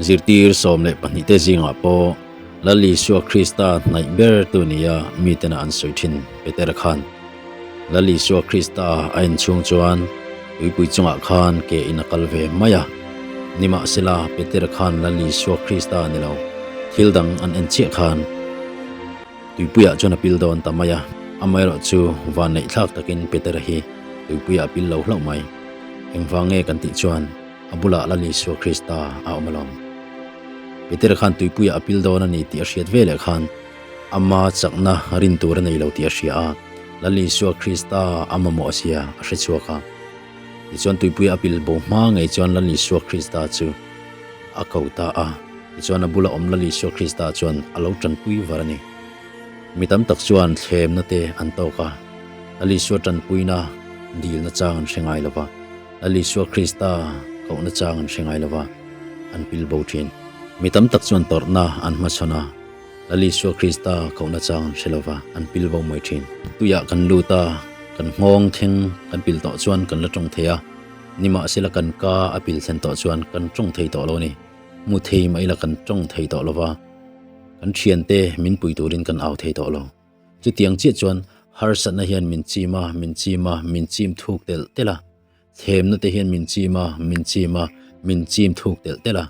Zirtir 12 te zingah pawh Lal Isua Krista hnaih ber tu nia mitena an sawi thin Petera khan Lal Isua Krista a en chhung chuan tuipui chungah khan ke in a kal ve mai a. Nimahsela Petera khan Lal Isua Krista a ni lo, thil dang an en chiah khan tuipuiah chuan a pil dawn ta mai a. Amaherawhchu vanneih thlak takin Petera hi tuipuiah a pil lo hlauh mai. Engvang nge kan tih chuan a bulah Lal Isua Krista a awm alawm. Petera khan tuipuiah a pil dawn a ni tih a hriat veleh khan ama chakna rin tur a nei lo tih a hria a, Lal Isua Krista a mamawh zia a hre chhuak a. Tichuan tuipuia a pil bo hma ngei chuan Lal Isua Krista chu a ko ta a, tichuan a bula awm Lal Isua Krista chuan a lo tanpui var a ni. Mi tam tak chuan thlemna te an tawk a, Lal Isua tanpuina dilna chang an hre ngai lo va. Lal Isua Krista kohna chang an hre ngai lo va, an pil bo thin. Mi tam tak chuan tawrhna an hmachhawn a, Lal Isua Krista kohna chang an hre lo va, an pil bo mai thin. Tuiah kan lut a, kan nghawng thleng kan pil tawh chuan kan la tawng thei a, nimahsela kan ka a pil thlen tawh chuan kan tawng thei tawh lo a ni. Mu thei mah ila kan tawng thei tawh lo va, kan thiante min pui turin kan au thei tawh lo. Chutiang chiah chuan harsatna hian min chim a, min chim a, min chim thuk telh telh a. Thlemna te hian min chim a, min chim a, min chim thuk telh telh a.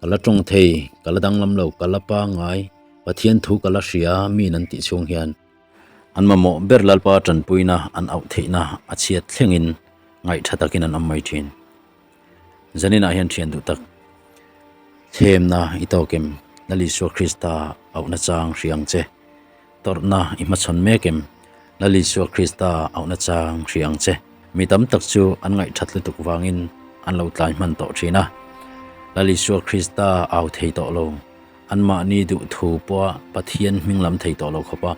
Ka la tawng thei, ka la danglam lo, ka la pangai, Pathian thu ka la hria min an tih chhung hian an mamawh ber Lalpa tanpuina an auh theihna a chhiat thlengin ngaihtha takin an awm mai thin. Zaninah hian thian duh tak thlemna i tawk em? Lal Isua Krista auhna chang hria ang che. Tawrhna i hmachhawn mek em? Lal Isua Krista auhna chang hria ang che. Mi tam tak chu an ngaihthat lutuk vangin an lo tlai hman tawh thin a. Lal Isua Krista au thei tawh lo, anmahni duh thu pawha Pathian hming lam thei tawh lo khawpa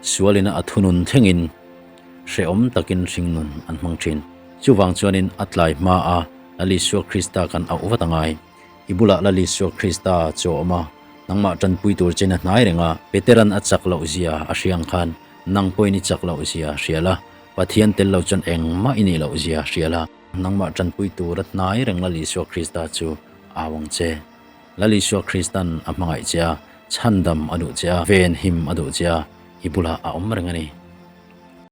sualina a thunun thlengin hrehawm takin hringnun an hmang thin. Chuvang chuanin a tlai hma a Lal Isua Krista kan auh vat a ngai. I bulah Lal Isua Krista chu a awm a, nangmah tanpui tur chen a hnai reng a. Peteran a chak loh zia a hria ang khan nang pawhin i chak loh zia hria la, Pathian tel lo chuan engmah i nih loh zia hria la, nangmah tanpui tur a hnai reng Lal Isua Krista chu au ang che. Lal Isua Kristan a hmangaih che a, chhandam a duh che a, venhim a duh che a, i bulah a awm reng a ni.